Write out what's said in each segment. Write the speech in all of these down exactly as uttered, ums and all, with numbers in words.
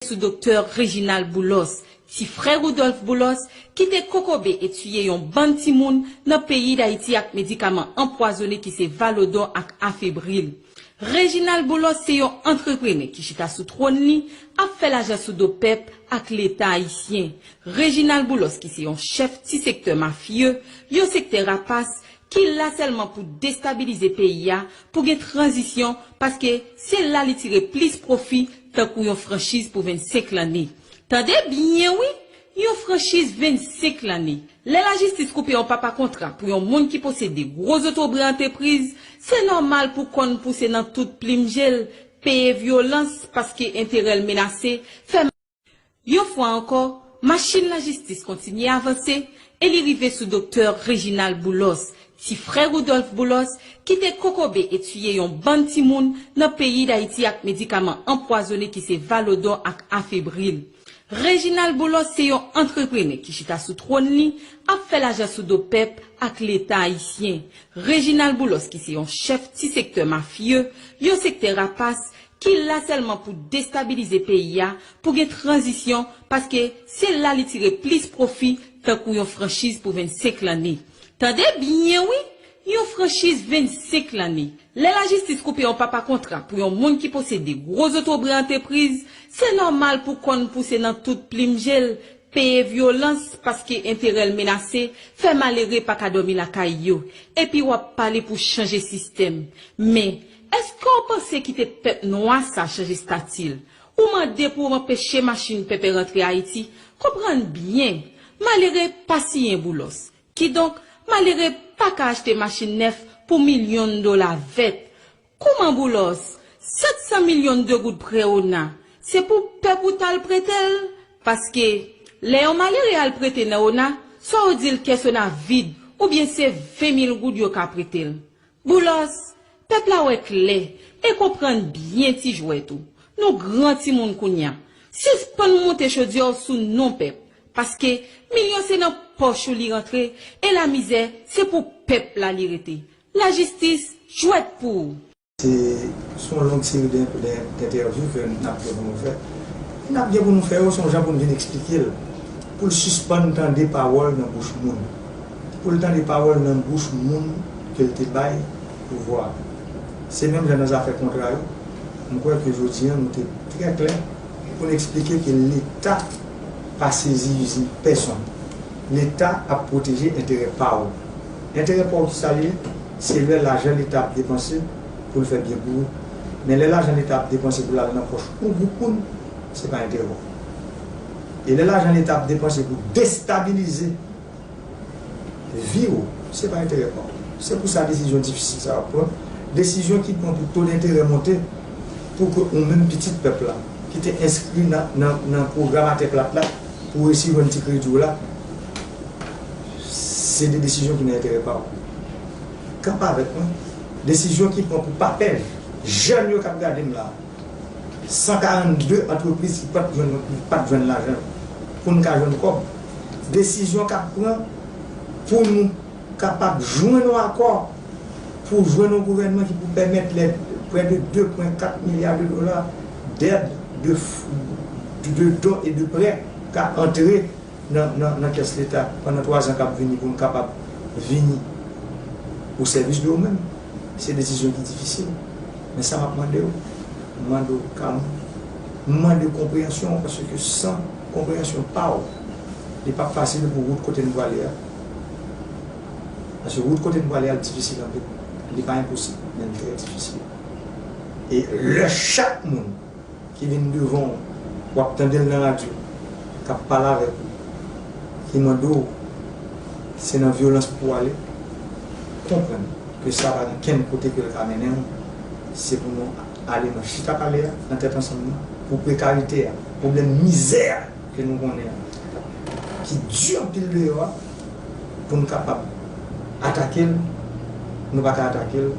sou Doktè Reginald Boulos, ti frè Rudolph Boulos, ki te kokobe e tiye yon bann timoun nan peyi Dayiti ak medikaman anpwazonnen ki se Valodon ak Afebril. Reginald Boulos se yon antreprenè ki chita sou twòn li, ap fè lajan sou do pèp ak Leta ayisyen. Reginald Boulos ki se yon chèf ti sektè mafye, yon sektè rapas, ki la sèlman pou destabilize peyi a, pou gen tranzisyon, paske se la li tire plis pwofi tankou yon franchiz pou vennsenk lanne. Tande byen wi, yon franchiz vennsenk lanne. Lè lajistis koupe yon papa kontra pou yon moun ki posede gwo zotobre antrepriz, se nòmal pou kòn pouse nan tout plim je l, peye vyolans paske enterè l menase, fè Yon fwa ankò, machin lajistis kontinye avanse e li rive sou Doktè Reginald Boulos, ti frè Rudolph Boulos, ki te kokobe e tiye yon bann timoun nan peyi Dayiti ak medikaman anpwazonnen ki se Valodon ak Afebril. Reginald Boulos se yon antreprenè ki chita sou twòn li, ap fè lajan sou do pèp ak Leta ayisyen. Reginald Boulos ki se yon chèf ti sektè mafye, yon sektè rapas, ki la sèlman pou destabilize peyi a, pou gen tranzisyon, paske se la li tire plis pwofi tankou yon franchiz pou vennsenk lanne. Tande byen wi, yon franchiz vennsenk lanne. Lè lajistis koupe yon papa kontra pou yon moun ki posede gwo zotobre antrepriz, se nòmal pou kòn pouse nan tout plim je l, peye vyolans paske enterè l menase, fè malere pa ka dòmi lakay yo. Epi w ap pale pou chanje sistèm. Men, èske w panse kite pèp nwa sa chanje stati l? Ou mande pou w anpeche machin pèpè rantre Ayiti? Konprann byen, malere pa siyen Boulos. Kidonk, malere pa ka achte machin nèf pou milyon dola vèt. Kouman Boulos? Sèt san milyon de goud prè ona, se pou pèp ou t al prete l? Paske, lè yon malere al prete nan ona, swa yo di l kès ona vid, oubyen se ven mil goud yo ka prete l. Boulos, pèp la wè klè e konprann byen ti jwèt ou. Nou gran timoun kounye a. Sispann monte chodyè w sou non pèp, paske milyon se nan pòch ou li rantre e lamizè se pou pèp la li rete. Lajistis jwèt pou ou. Se, se yon long seri de, de, de entèvyou ke n ap gen pou nou fè. N ap gen pou nou fè yo, se yon jan pou n vin eksplike l, pou l sispann tande pawòl nan bouch moun, pou l tande pawòl nan bouch moun ke l te bay pouvwa a. Se menm jan nan zafè kontra yo, m kwè ke jodi a nou te trè klè pou n eksplike ke Leta pa sezi izin pèsonn. Leta ap pwoteje enterè pa w. Enterè pa w ki sa li ye? Se lè lajan Leta ap depanse pou l fè byen pou ou. Men lè lajan Leta ap depanse pou l al nan pòch yon gwoup moun, se pa enterè w. E lè lajan Leta ap depanse pou destabilize vi w, se pa enterè pa w. Se pou sa desizyon difisil sa yo ap pran. Desizyon ki pran pou to denterè monte, pou ke ou menm pitit pèp la, ki te enskri nan, nan, nan pwogram Atè Plat la, pou w resi jwenn ti kredi w la, se de desizyon ki nan enterè pa w. Kanpe avèk mwen. Desizyon ki pran pou pa pè jèn yo k ap gade m la, san karannde antrepriz ki pa t jwenn, pa t jwenn lajan pou n ka jwenn kòb. Desizyon k ap pran pou nou kapab jwenn yon akò pou jwenn yon gouvènman ki pou pèmèt lè près de de pwen kat milya de dola dèd, de, de don e de prè ka antre nan, nan, nan kès Leta pandan twa zan k ap vini pou n kapab vini o sèvis de ou menm. Se desizyon ki difisil. Men sa m ap mande w, m mande w kalm, m mande w konpreyansyon w, paske san konpreyansyon pa w, li p ap fasil pou wout kote n prale a. Paske wout kote n prale a, l difisil anpil. Li pa enposib, men l trè difisil. E lè chak moun ki vin devan w, w ap tande l nan radyo, k ap pale avèk ou, ki mande w se nan vyolans pou w ale, konprann ke sa pa gen kenn kote ke l ka mennen w, se pou nou ale nan chita pale a, nan tèt ansanm nan, pou prekarite a, pwoblèm mizè a ke nou konnen an, ki di anpil deyò a, pou n kapab atake l, nou pa ka atake l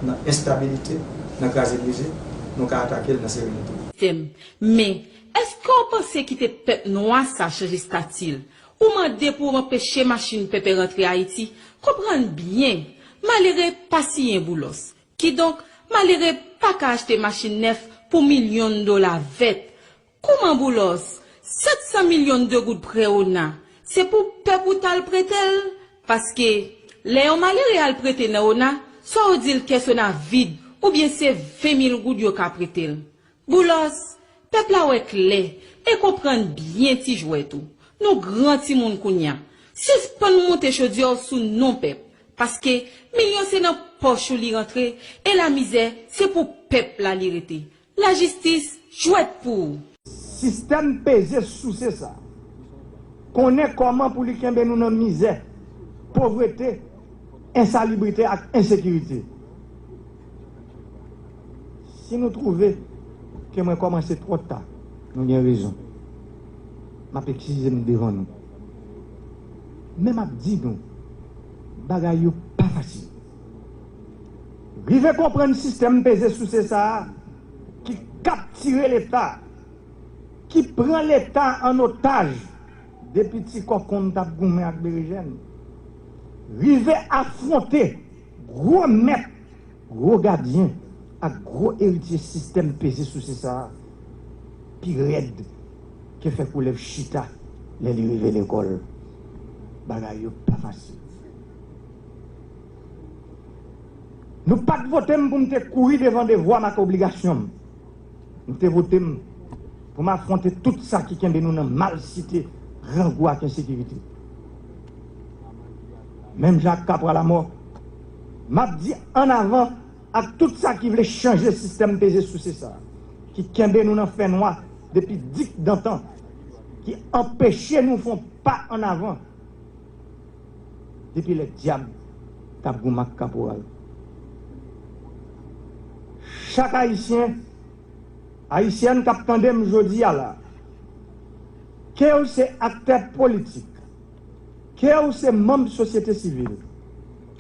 nan enstabilite, nan kraze brize, nou ka atake l nan serenite. Tèm. Men, èske w panse kite pèp nwa sa chanje stati l? Ou mande pou w anpeche machin pèpè rantre Ayiti? Konprann byen, malere pa siyen Boulos. Kidonk, malere pa ka achte machin nèf pou milyon dola vèt. Kouman Boulos, sèt san milyon de goud prè ona, se pou pèp ou t al prete l? Paske, lè yon malere al prete nan ona, swa yo di l kès ona vid, oubyen se ven mil goud yo ka prete l. Boulos, pèp la wè klè e konprann byen ti jwèt ou. Nou gran timoun kounya. Sispann moute chodyè w sou non pèp. Paske milyon se nan pòch ou li rantre e lamizè se pou pèp la li rete. Lajistis jwèt pou ou. Sistèm peze souse sa konnen kòman pou li kenbe nou nan mizè, povrete, ensalibrite ak ensekirite. Si nou twouve ke mwen kòmanse twò ta, nou gen rezon. M ap eskize m devan nou. Men m ap di nou, bagay yo pa fasil. Rive konprann sistèm peze souse sa a ki kaptire Leta, ki pran Leta an otaj depi ti kòkonn t ap goumen ak berejèn. Rive afwonte gwo mèt, gwo gadyen ak gwo eritye sistèm peze souse sa a pi rèd ke fè koulèv chita lè li rive lekòl. Bagay yo pa fasil. Nou pa t vote m pou m te kouri devan devwa m ak obligasyon m. Nou te vote m pou m afwonte tout sa ki kenbe nou nan malsite, grangou ak ensekirite. Menm jan ak Kapwa Lamò, m ap di annavan ak tout sa ki vle chanje sistèm peze souse sa a, ki kenbe nou nan fènwa depi dik dantan, ki anpeche nou fè yon pa annavan depi lè dyab t ap goumen ak kaporal. Chak Ayisyen, Ayisyèn k ap tande m jodi a la, ke w se aktè politik, ke w se manm sosyete sivil,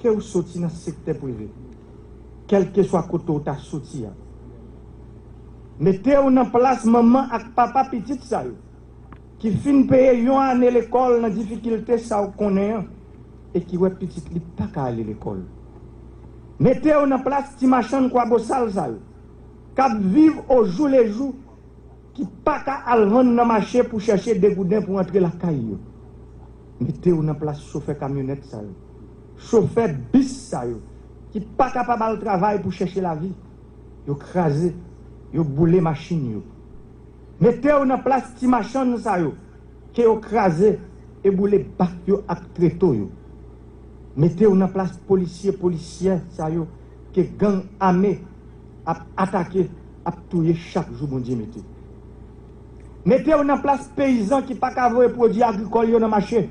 ke w soti nan sektè prive, kèlkeswa kote w ta soti a, mete w nan plas manman ak papa pitit sa yo ki fin peye yon ane lekòl nan difikilte sa w konnen an e ki wè pitit li pa ka ale lekòl. Mete w nan plas ti machann kwabosal sa yo k ap viv ojoulejou, ki pa ka al vann nan mache pou chèche de gouden pou antre lakay yo. Mete w nan plas chofè kamyonèt sa yo, chofè bis sa yo ki pa kapab al travay pou chèche lavi. Yo kraze, yo boule machin yo. Mete w nan plas ti machann sa yo ke yo kraze e boule bak yo ak treto yo. Mete w nan plas polisye, polisyè sa yo ke gang ame ap atake, ap touye chak jou Bondye mete. Mete w nan plas peyizan ki pa ka voye pwodui agrikòl yo nan mache.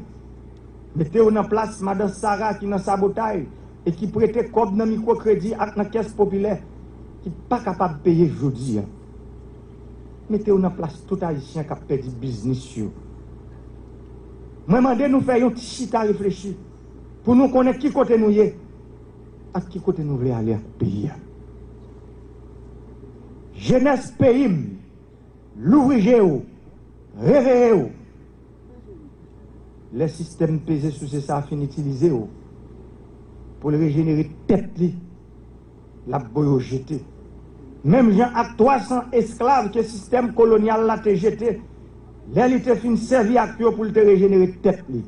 Mete w nan plas madan Sara ki nan sabotay e ki prete kòb nan mikwokredi ak nan kès popilè ki pa kapab peye jodi a. Mete w nan plas tout Ayisyen k ap pèdi biznis yo. Mwen mande nou fè yon ti chita reflechi pou nou konnen ki kote nou ye ak ki kote nou vle ale ak peyi a. Jenès peyi m, louvri je w, reveye w. Lè sistèm peze souse sa a fin itilize w pou l rejenere tèt li, l ap bo yo jete. Menm jan ak twa san esklav ke sistèm kolonyal la te jete lè li te fin sèvi ak yo pou l te rejenere tèt li.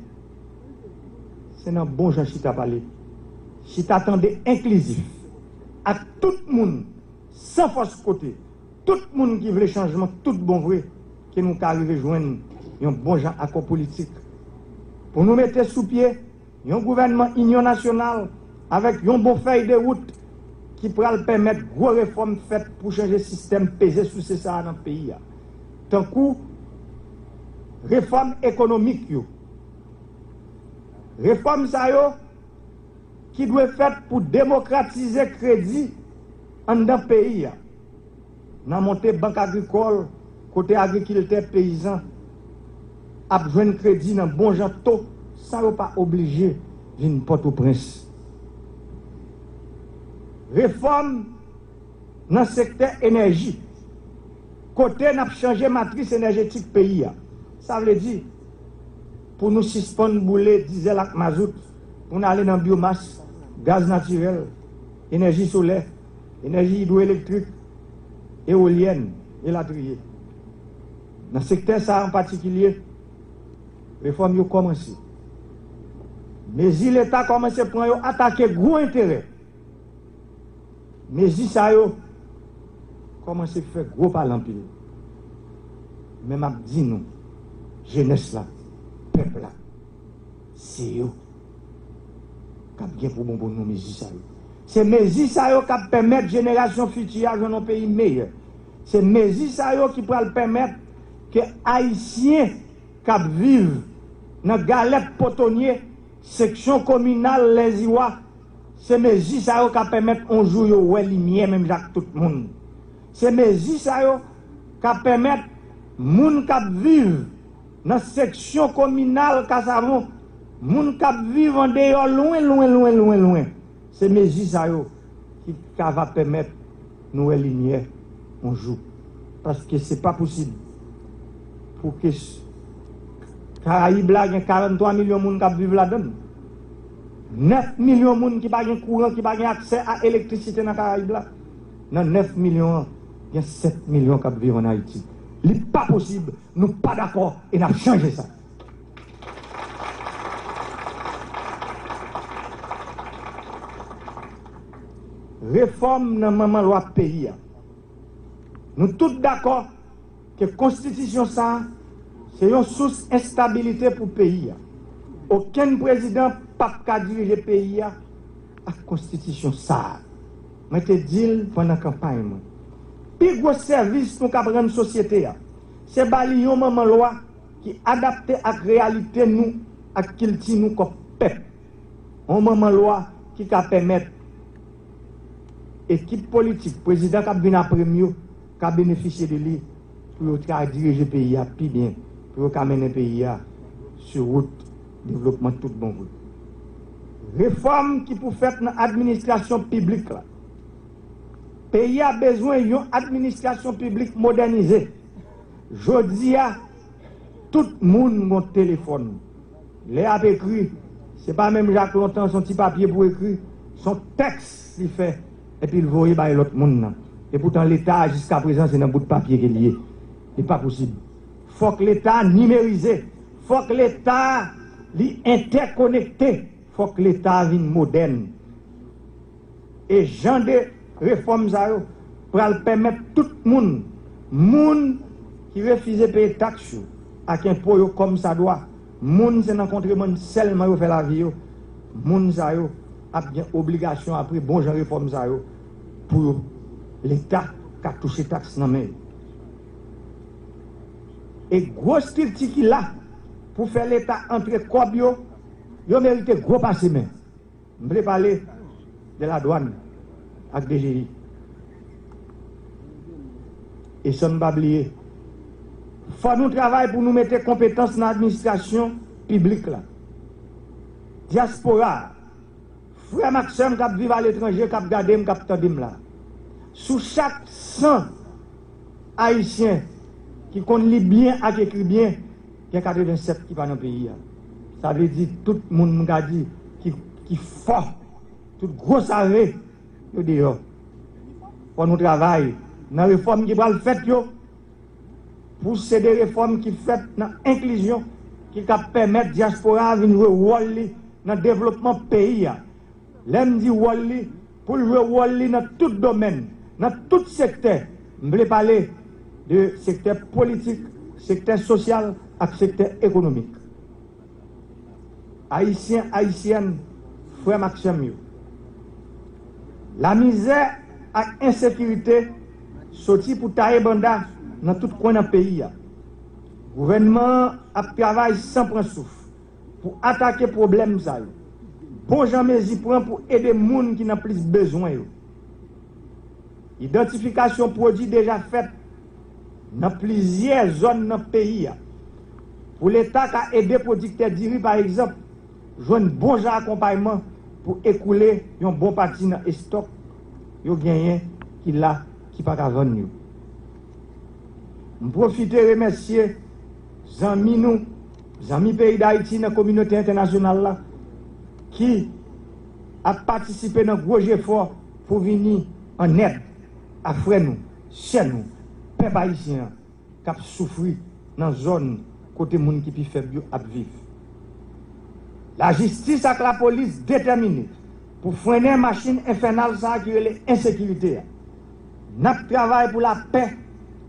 Se nan bon jan chita pale, chita tande enklizif ak tout moun san fòs kote, tout moun ki vle chanjman tout bon vre ke nou ka rive jwenn yon bon jan akò politik pou nou mete sou pye yon gouvènman inyon nasyonal avèk yon bon fèy de wout ki pral pèmèt gwo refòm fèt pou chanje sistèm peze souse sa a nan peyi a, tankou refòm ekonomik yo. Refòm sa yo ki dwe fèt pou demokratize kredi anndan peyi a, nan monte bank agrikòl kote agrikiltè, peyizan ap jwenn kredi nan bon jan to san yo pa oblije vin Pòtoprens. Refòm nan sektè enèji, kote n ap chanje matris enèjetik peyi a. Sa vle di, pou nou sispann boule dizèl ak mazout pou n ale nan byomas, gaz natirèl, enèji solè, enèji idwoelektrik, ewolyèn, elatriye. Nan sektè sa a an patikilye, refòm yo kòmanse. Mezi Leta kòmanse pran yo atake gwo enterè. Mezi sa yo kòmanse fè gwo pale anpil. Men m ap di nou, jenès la, pèp la, se yo k ap gen pou bonbon nou mezi sa yo. Se mezi sa yo k ap pèmèt jenerasyon fiti a jwenn yon peyi meyè. Se mezi sa yo ki pral pèmèt ke Ayisyen k ap viv nan Galèt Potonye, seksyon kominal Lèziwa, se mezi sa yo ka pèmèt yon jou yo wè limyè menm jan ak tout moun. Se mezi sa yo ka pèmèt moun k ap viv nan seksyon kominal Kasavon, moun k ap viv andeyò lwen, lwen, lwen, lwen, lwen, se mezi sa yo ki ka va pèmèt nou wè limyè yon jou. Paske se pa posib pou ke s-, Karayib la gen karant twa milyon moun k ap viv ladan l. Nèf milyon moun ki pa gen kouran, ki pa gen aksè a elektrisite nan Karayib la. Nan nèf milyon an, gen sèt milyon k ap viv ann Ayiti. Li pa posib, nou pa dakò e n ap chanje sa. Refòm nan manman lwa peyi a. Nou tout dakò ke konstitisyon sa a se yon sous enstabilite pou peyi a. Okenn prezidan p ap ka dirije peyi a ak konstitisyon sa a. Mwen te di l pandan kanpay mwen. Pi gwo sèvis nou kab rann sosyete a, se ba li yon manman lwa ki adapte ak reyalite nou, ak kilti nou kòm pèp. Yon manman lwa ki ka pèmèt ekip politik, prezidan k ap vin apre m yo, ka benefisye de li pou yo ka dirije peyi a pi byen, pou yo ka mennen peyi a sou wout devlopman tout bon vre. Refòm ki pou fèt nan administrasyon piblik la. Peyi a bezwen yon administrasyon piblik modènize. Jodi a, tout moun gon telefòn. Lè y ap ekri, se pa menm jan ak lontan, se yon ti papye pou ekri, se yon tèks li fè, epi l voye bay lòt moun nan. Epoutan, Leta a, jiskaprezan, se nan bout papye ke l ye. Li pa posib. Fòk Leta a nimerize. Fòk Leta a, li entèkonekte. Fòk Leta a vin modèn. E jan de refòm sa yo pral pèmèt tout moun, moun ki refize peye taks yo ak enpo yo kòmsadwa, moun se nan kontrebann sèlman yo fè lavi yo, moun sa yo ap gen obligasyon apre bon jan refòm sa yo pou yo, Leta ka touche taks nan men yo. E gwo estrikti ki la pou fè Leta antre kòb yo, yo merite gwo pase men. M vle pale de ladwàn ak D G I. E san n pa bliye, fò nou travay pou nou mete konpetans nan administrasyon piblik la. Dyaspora a, frè m ak sè m k ap viv aletranje, k ap gade m, k ap tande m la, sou chak san Ayisyen ki konn li byen ak ekri byen, gen katrevennsèt ki pa nan peyi a. Sa vle di tout moun, m ka di, ki, ki fò, tout gwo save, yo deyò. Fò nou travay nan refòm ki pral fèt yo, pou se de refòm ki fèt nan enklizyon, ki ka pèmèt dyaspora a vin jwe wòl li nan devlopman peyi a. Lè m di wòl li, pou l jwe wòl li nan tout domèn, nan tout sektè. M vle pale de sektè politik, sektè sosyal ak sektè ekonomik. Ayisyen, Ayisyèn, frè m ak sè m yo, lamizè ak ensekirite soti pou taye banda nan tout kwen nan peyi a. Gouvènman an ap travay san pran souf pou atake pwoblèm sa yo. Bon jan mezi pran pou ede moun ki nan plis bezwen yo. Idantifikasyon pwodui deja fèt nan plizyè zòn nan peyi a. Pou Leta ka ede pwodiktè diri, pa egzanp, jwenn bon jan akonpayman pou ekoule yon bon pati nan estòk yo genyen ki la, ki pa ka vann yo. M pwofite remèsye zanmi nou, zanmi peyi Dayiti nan kominote entènasyonal la, ki ap patisipe nan gwo jefò pou vini an èd a frè nou, sè nou, pèp ayisyen an k ap soufri nan zòn kote moun ki pi fèb yo ap viv. Lajistis ak lapolis detèmine pou frennen machin enfènal sa a ki rele ensekirite a. N ap travay pou lapè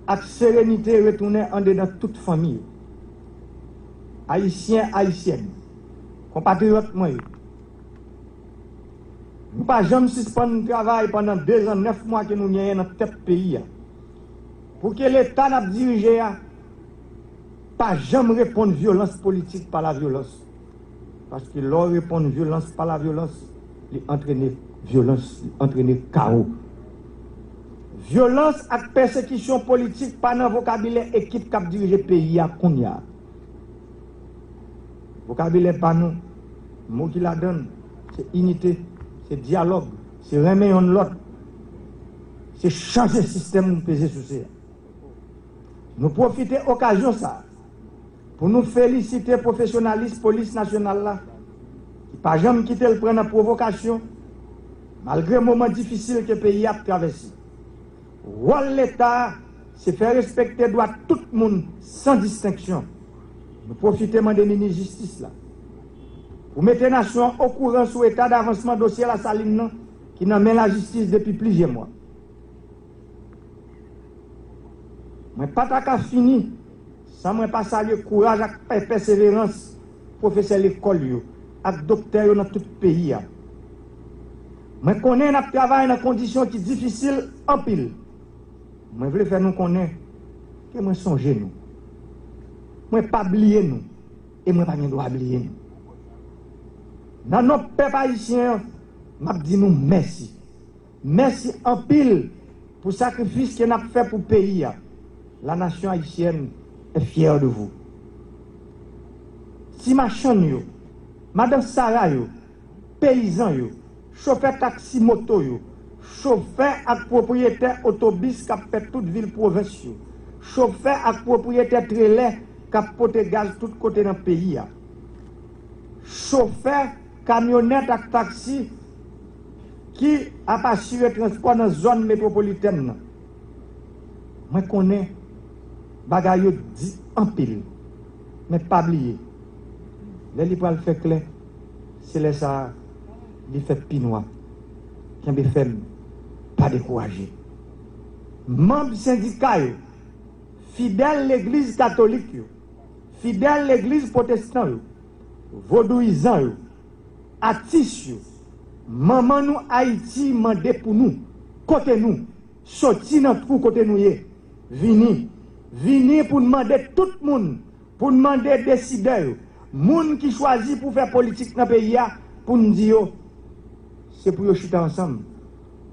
ak serenite retounen andedan tout fanmi yo. Ayisyen, Ayisyèn, konpatriyòt mwen yo, nou pa janm sispann travay pandan dezan nèf mwa ke nou genyen nan tèt peyi a, pou ke Leta n ap dirije a pa janm reponn vyolans politik pa lavyolans. Paske lè w reponn vyolans pa lavyolans, li antrene vyolans, li antrene kawo. Vyolans ak pèsekisyon politik pa nan vokabilè ekip k ap dirije peyi a kounye a. Vokabilè pa nou, mo ki ladan l, se inite, se dyalòg, se renmen yonn lòt, se chanje sistèm peze souse a. Nou pwofite okazyon sa a pou nou felisite pwofesyonalis Polis Nasyonal la, ki pa janm kite l pran nan pwovokasyon, malgre moman difisil ke peyi a ap travèse. Wòl Leta a, se fè respekte dwa tout moun san distenksyon. Nou pwofite mande minis jistis la pou mete nasyon an okouran sou eta davansman dosye Lasalin nan, ki nan men lajistis depi plizyè mwa. Mwen pa ta ka fini san mwen pa salye kouraj ak pè-, pèseverans pwofesè lekòl yo ak doktè yo nan tout peyi a. Mwen konnen n ap travay nan kondisyon ki difisil anpil. Mwen vle fè nou konnen ke mwen sonje nou. Mwen pa bliye nou e mwen pa gen dwa bliye nou. Nan non pèp ayisyen an, m ap di nou mèsi. Mèsi anpil pou sakrifis ke n ap fè pou peyi a. La nation haïtienne est fière de vous. Ti machann yo, madan Sara yo, peyizan yo, chofè taksi moto yo, chofè ak pwopriyetè otobis k ap fè tout vil pwovens yo, chofè ak pwopriyetè trelè k ap pote gaz tout kote nan peyi a, chofè kamyonèt ak taksi ki ap asire transpò nan zòn metwopolitèn nan. Mwen konnen bagay yo di anpil, men pa bliye, lè li pral fè klè, se lè sa a li fè pi nwa. Kenbe fèm, pa dekouraje. Manm sendika yo, fidèl legliz katolik yo, fidèl legliz pwotestan yo, vodouyizan yo, atis yo, manman nou Ayiti mande pou nou, kote nou, soti nan twou kote nou ye, vini, vini pou n mande tout moun, pou n mande desidè yo, moun ki chwazi pou fè politik nan peyi a, pou n di yo, se pou yo chita ansanm.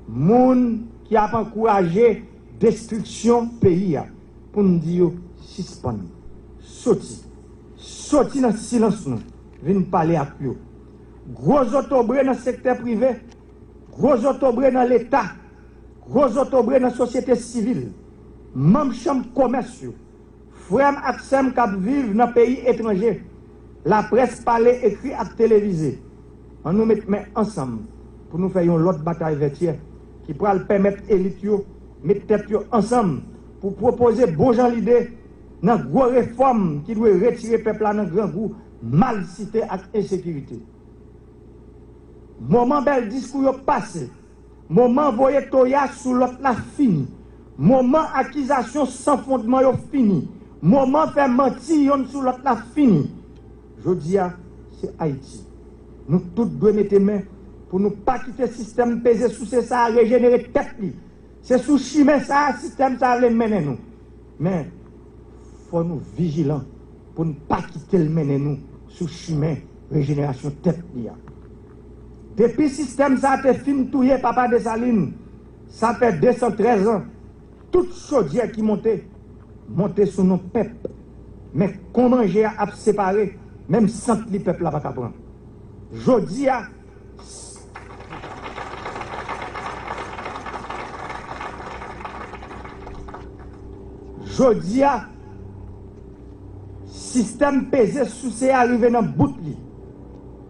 Moun ki ap ankouraje destriksyon peyi a, pou n di yo sispann. Soti. Soti nan silans nou. Vin pale ak yo. Gwo zotobre nan sektè prive, gwo zotobre nan Leta, gwo zotobre nan sosyete sivil, manm chanm komès yo, frè m ak sè m k ap viv nan peyi etranje, laprès pale, ekri ak televize, ann nou met men ansanm pou nou fè yon lòt batay vètyè ki pral pèmèt elit yo met tèt yo ansanm pou pwopoze bon jan lide nan gwo refòm ki dwe retire pèp la nan grangou, malsite ak ensekirite. Moman bèl diskou yo pase. Moman voye toya sou lòt la fini. Moman akizasyon san fondman yo fini. Moman fè manti yonn sou lòt la fini. Jodi a, se Ayiti. Nou tout dwe mete men pou nou pa kite sistèm peze souse sa a rejenere tèt li. Se sou chimen sa a sistèm sa a vle mennen nou. Men, fò nou vijilan pou n pa kite l mennen nou sou chimen rejenerasyon tèt li a. Depi sistèm sa a te fin touye papa Desalin, sa fè de san trèz an, tout chodyè ki monte, monte sou non pèp. Men kon manje a ap separe, menm sant li pèp la pa ka pran. Jodi a, jodi a, sistèm peze souse a rive nan bout li,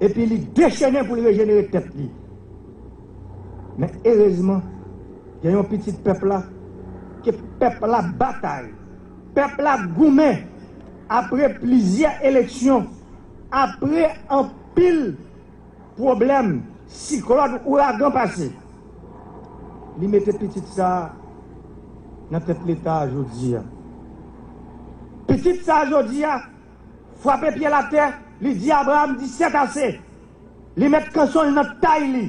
epi li dechennen pou l rejenere tèt li. Men erezman, gen yon pitit pèp la, ke pèp la batay, pèp la goumen, Apre plizyè eleksyon, apre anpil pwoblèm, siklòn, ouragan pase, li mete pitit sa a nan tèt Leta a jodi a. Pitit sa a jodi a frape pye l atè, li di Abraram di sètase. Li met kanson l nan tay li,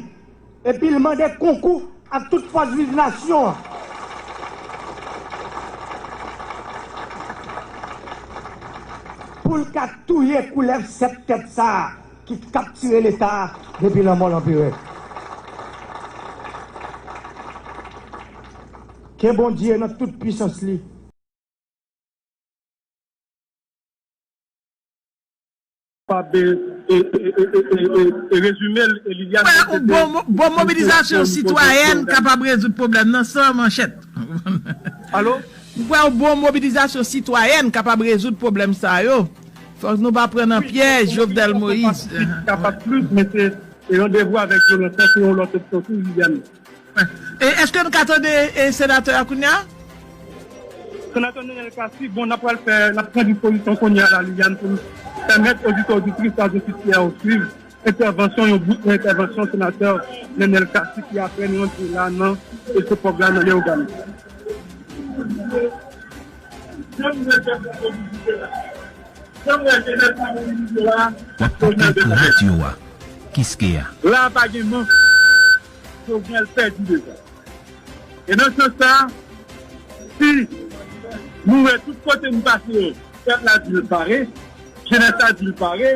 epi l mande konkou ak tout fòs viv nasyon an pou l ka touye koulèv sèt tèt sa a ki kaptire Leta a depi lanmò Lanperè. Ke Bondye nan tout pwisans li. Kapab e, e, e, e, e, e, e rezime l, e Liliane. Mwen kwè yon bon, bon mobilizasyon sitwayèn kapab rezoud pwoblèm nan san manchèt. Alo? Mwen kwè yon bon mobilizasyon sitwayèn kapab rezoud pwoblèm sa yo. Fòk nou pa pran nan pyèj Jovenel Moïse. Kapab plis, men se randevou avèk vyolans lan se yon lòt opsyon tou, Liliane. E èske n ka tande senatè a kounye a? Senatè Nenel Cassy, bon, n ap pral fè, n ap pran dispozisyon kounye a la, Liliane, pou n pèmèt oditè oditris sa yo ki fè yo swiv entèvansyon, yon bout nan entèvansyon senatè Nenel Cassy ki apèn rantre la nan Esepòg la nan Leyogàn. W ap koute radyo a, Kiskeya. La a pa gen manch, Jovenel pèdi deja. E nan sans sa a, si nou wè tout kote nou pase yo, pèp la di l pare, jenès la di l pare,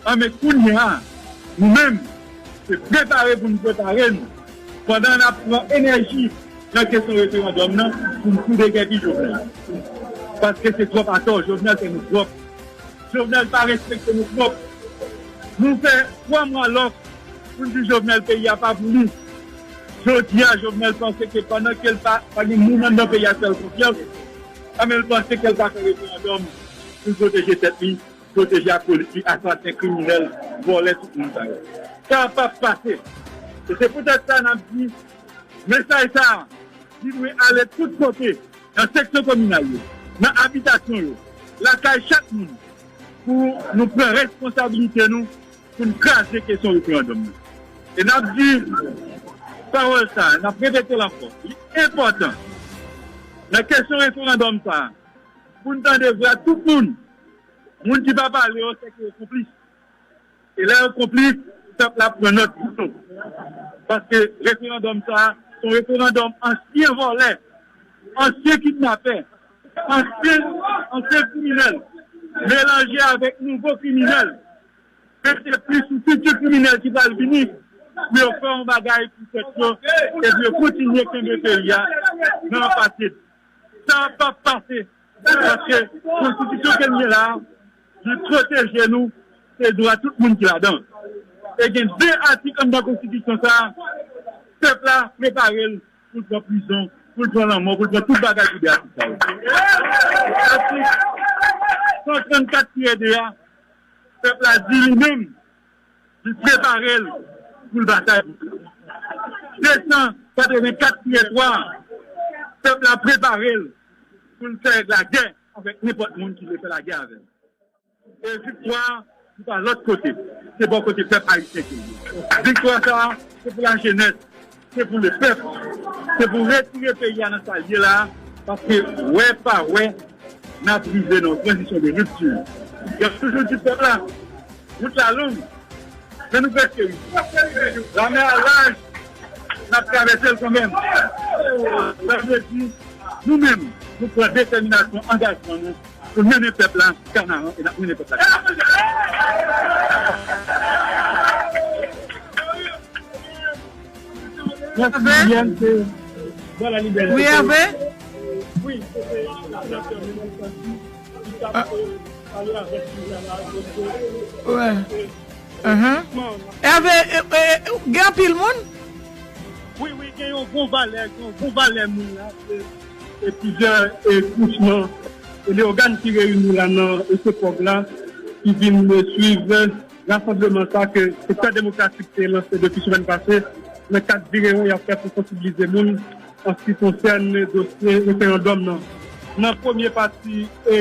anben kounye a, nou menm, se prepare pou n prepare n, pandan n ap pran enèji nan kesyon referandòm nan, pou n kou de gè ki Jovenel. Paske se twòp atò, Jovenel fè nou twòp. Jovenel pa respekte nou twòp. Nou fè twa mwa lòk pou n di Jovenel peyi a pa pou li. Jodi a, Jovenel panse ke pandan ke l pa, pa gen moun anndan peyi a k fè l konfyans, anben l panse ke l ka fè referandòm pou l pwoteje tèt li, pwoteje akolit li, asasen, kriminèl, vòlè, tout moun sa yo. Sa p ap pase. E se poutèt sa n ap di, mesaj sa a, li dwe ale tout kote, nan seksyon kominal yo, nan abitasyon yo, lakay chak moun, pou nou pran responsabilite nou, pou n kraze kesyon referandòm nan. E n ap di pawòl sa a, n ap repete l ankò, li enpòtan nan kesyon referandòm sa a, pou n tande vwa tout moun, moun ki pa pale yo, se ke yo konplis. E lè yo konplis, pèp la ap pran nòt di nou. Paske referandòm sa a, se yon referandòm ansyen vòlè, ansyen kidnapè, ansyen, ansyen kriminèl, melanje avèk nouvo kriminèl. Mete plis sou fiti kriminèl ki pral vini, pou yo fè yon bagay pou tèt yo, e pou yo kontinye kenbe peyi a nan pase. Sa p ap pase. Paske konstitisyon ke n gen la a, li pwoteje nou, se dwa tout moun ki ladan. E gen de atik anndan konstitisyon sa a, pèp la prepare l pou l pran prizon, pou l pran lanmò, pou l pran tout bagay pou de atik sa yo. Atik san trannkat tire de a, pèp la di li menm, li prepare l pou l batay pou sa. De san katrevenkat tire twa, pèp la prepare l pou l fè lagè avèk nenpòt moun ki vle fè lagè avè l. E viktwa a, li pa lòt kote, se bò kote pèp ayisyen ke l ye. Viktwa sa a, se pou lajenès, se pou lepèp, se pou retire peyi a nan sa l ye la a, paske wè pa wè, n ap rive nan yon tranzisyon de ripti. Y ap toujou di pèp la, wout la long, men nou prèske rive. Lamè a laj, n ap travèse l kanmenm. Sa vle di, nou menm, nou pran detèminasyon, angajman nou, pou mennen pèp la Kanaran e n ap mennen pèp la Kanaran. Mèsi, Liliane, se Vwa la Libète. Wi, Hervé? Wi, se te senatè Menèl Santi ki t ap pale avèk nou la, la, donk, Hervé, gen anpil moun? Wi, wi, gen yon bon valè, gen yon bon valè moun la. Se e plizyè e kouch nan e lè ògàn ki reyini la nan Esepòg la ki vin swiv rasanbleman sa ke Sektè Demokratik te lanse depi semèn pase nan kad virewon y ap fè pou sansibilize moun an se ki konsène dosye referandòm nan. Nan premye pati e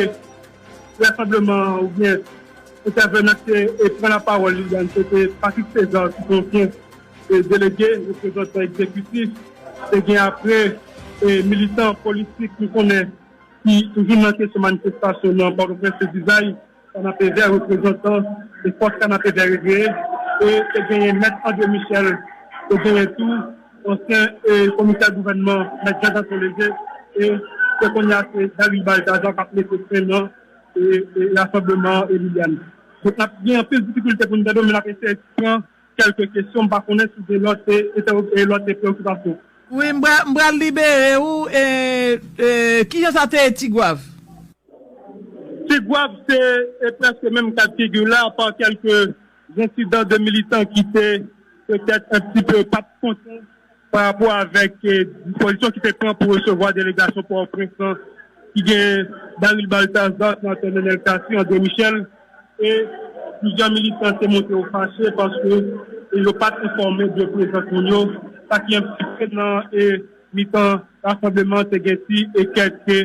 rasanbleman an oubyen entèvenan ki te e, pran lapawòl, Liliane, se te Patrick César ki te ansyen e, delege, reprezantan egzekitif, te gen apre e, militan politik nou konnen ki toujou nan kesyon manifestasyon nan Pòtoprens te dizay Kanapevè, reprezantan e fòs Kanapevè reveye, e te genyen Mèt André Michel, te genyen tou ansyen e, komisè gouvènman, Mèt Jean Gaston Léger, e se kounye a se Daryl Balthazar k ap mete fen nan e, e, rasanbleman e Liliane. Donk, n ap gen anpil difikilte pou n tande w, men n ap eseye pran kèlke kesyon, m pa konnen si w gen lòt e, e, e lòt e preyokipasyon. Wi, m pral, m pral libere w. E, e, kijan sa te ye, Tigwav? Tigwav se e, prèske menm ka d figi la, apa kèlke ensidan de militan ki te petèt un petit peu pa t kontan pa rapò avèk e, dispozisyon ki te pran pou resevwa delegasyon Pòtoprens lan, ki gen Daryl Balthazar, Senatè Nenel Cassy, André Michel, e plizyè militan te montre yo fache paske e, yo pa t enfòme de prezans moun yo, sa ki enplike nan e, mitan rasanbleman te gen ti e, kèk e,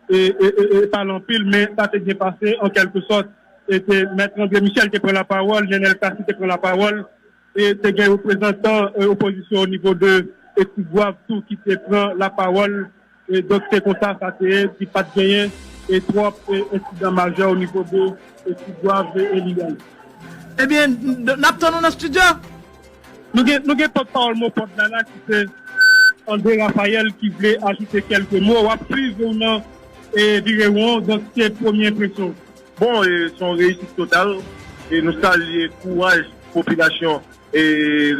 e, e, e, e, pa l anpil, men sa te byen pase an kèlke sòt. E te Mèt André Michel te pran lapawòl, Nenel Cassy te pran lapawòl, e te gen reprezantan e, opozisyon o nivo de e, Tigwav tou ki te pran lapawòl. E donk, se konsa sa te ye, ki pa t genyen e, twòp e, ensidan majè o nivo de e, Tigwav e, e Liliane. Ebyen, n, n ap tann ou nan estidyo. Nou gen, nou gen pòtpawòl MOPOD la, la, ki se André Raphaël, ki vle ajoute kèlke mo. W ap swiv ou nan e, virewon, donk se premye enpresyon. Bon, e, se yon reyisit total. E nou salye kouraj popilasyon e,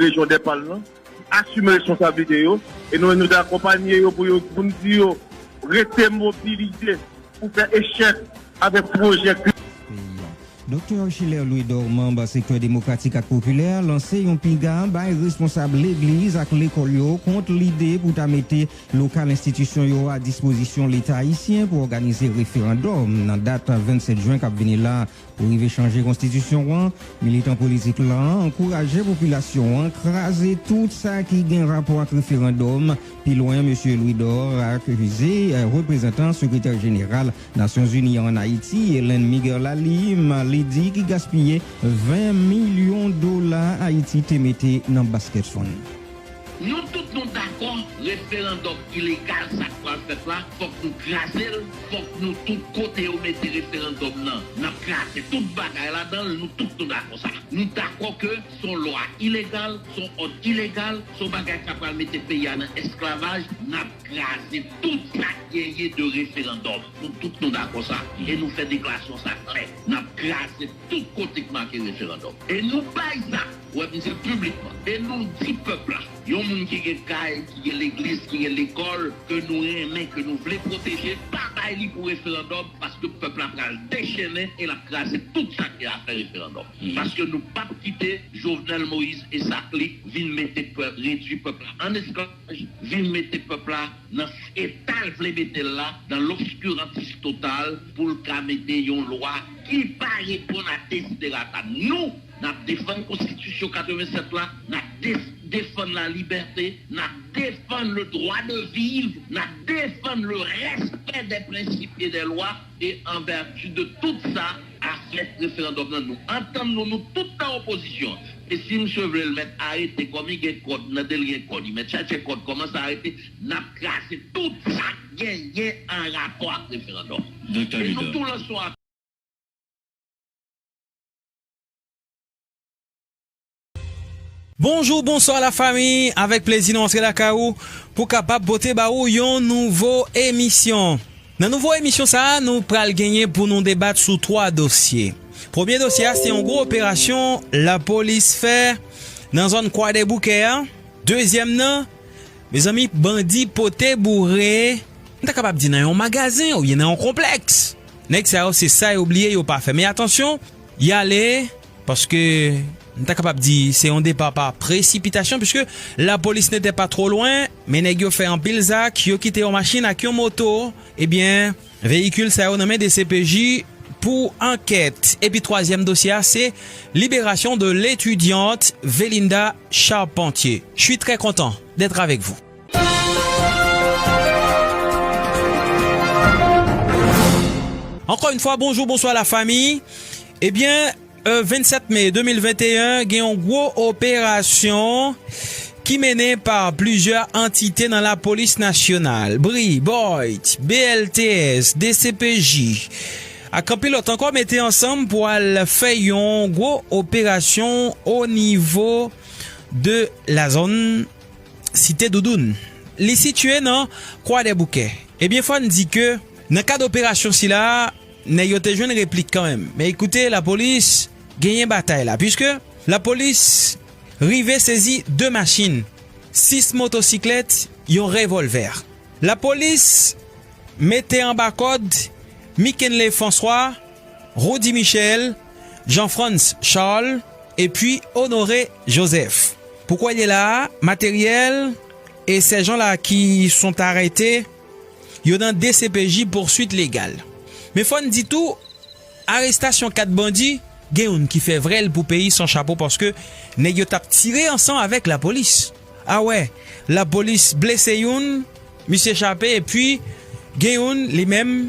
rejyon Dèpal lan, asime responsablite yo. E nou, nou te akonpanye yo pou yo, pou n di yo rete mobilize pou fè echèk avèk pwojè peyi a. Doktè Schiller Louis Dormand, sektè demokratik ak popilè, lanse yon piga bay responsab legliz ak lekòl yo kont lide pou ta mete lokal enstitisyon yo a dispozisyon Leta ayisyen pou òganize referandòm nan dat vennsèt jen k ap vini la pou rive chanje konstitisyon an. Militan politik lan ankouraje popilasyon an kraze tout sa ki gen rapò ak referandòm. Pi lwen, mesye Louis Dor akize, eh, reprezantan sekretè jeneral Nasyonzini an Ayiti, Hélène Miguerlalim, li di ki gaspiye ven milyon dola Ayiti te mete nan basket fund. Nou tout nou dakò, referandòm ilegal sa k pral fèt la, fòk nou kraze l, fòk nou tout kote yo mete referandòm nan, n ap kraze tout bagay ladan l, nou tout nou dakò sa. Nou dakò ke se yon lwa ilegal, se yon òd ilegal, se yon bagay k ap pral mete peyi a nan esklavaj, n ap kraze tout sa k genyen de referandòm. Nou tout nou dakò sa. E nou fè deklarasyon sa klè. N ap kraze tout kote k make referandòm. E nou bay sa, w ap di l piblikman. E nou di pèp la, yon moun ki gen kay, ki gen legliz, ki gen lekòl, ke nou renmen, ke nou vle pwoteje, pa bay li pou referandòm, paske pèp la pral dechennen e l ap kraze tout sa ki gen afè referandòm. Paske nou p ap kite Jovenel Moïse e sa klik vin mete pèp, redui pèp la an esklavaj, vin mete pèp la nan eta l vle mete l la, nan lobskirantis total, pou l ka mete yon lwa ki pa reponn a desiderata nou. N ap defann konstitisyon katrevennsèt la, n ap de-, defann lalibète, n ap defann le droit de vivre, n ap defann le respect des principes et des lois, e an vèti de tout sa, afè referandòm nan, nou antann nou, nou tout nan opozisyon. E si misye vle l mèt arete kòm li gen kòd, nan de l gen kòd, li mèt chache kòd, kòmanse arete, n ap kraze tout sa k genyen an rapò ak referandòm. Doktè Louis Dor. E nou tou lanse yon Bonjou, bonswa lafanmi, avèk plezi nou antre lakay ou pou kapab pote ba ou yon nouvo emisyon. Nan nouvo emisyon sa a, nou pral genyen pou nou debat sou twa dosye. Premye dosye a, se yon gwo operasyon lapolis fè nan zòn Kwadèboukè a. Dezyèm nan, mezanmi, bandi pote boure, m ta kapab di nan yon magazen oubyen nan yon konplèks. Nèg sa yo, se sa yo bliye, yo pa fè. Men atansyon, y ale, paske m ta kapab di se yon depa pa presipitasyon, piske lapolis n'était pas trop loin, men nèg yo fè anpil zak, yo kite yon machin ak yon moto. Ebyen, veyikil sa yo nan men D C P J pou ankèt. Epi twazyèm dosye a, se libération de l'étudiante Velinda Charpentier. Je suis très content d'être avec vous. Encore une fois, bonjour, bonsoir la famille. Ebyen, euh, vennsèt me de mil venteyen, gen yon gwo operasyon ki mennen pa plizyè antite nan lapolis nasyonal, bri, boyd, B L T S, D C P J, ak anpil lòt ankò mete ansanm pou al fè yon gwo operasyon o nivo de la zòn Site Doudoun. Li sitiye nan Kwadèboukè. Ebyen, fò n di ke nan kad operasyon sila, nèg yo te jwenn replik kanmenm. Men ekoute, lapolis genyen batay la, piske lapolis rive sezi de machin, sis motosiklèt, yon revòlvè. Lapolis mete anba kòd Mikenley François, Roudy Michel, Jean Frantz Charles, epi Honoré Joseph. Pou kounye la a, materyèl e sèjan la ki sont arrêtés, yo nan D C P J, poursuite légale. Men fò n di tou, arestasyon kat bandi, gen youn ki fè vrèl pou peyi san chapo, paske nèg yo t ap tire ansanm avèk lapolis. A wè, lapolis blese youn, misye chape, epi gen youn li menm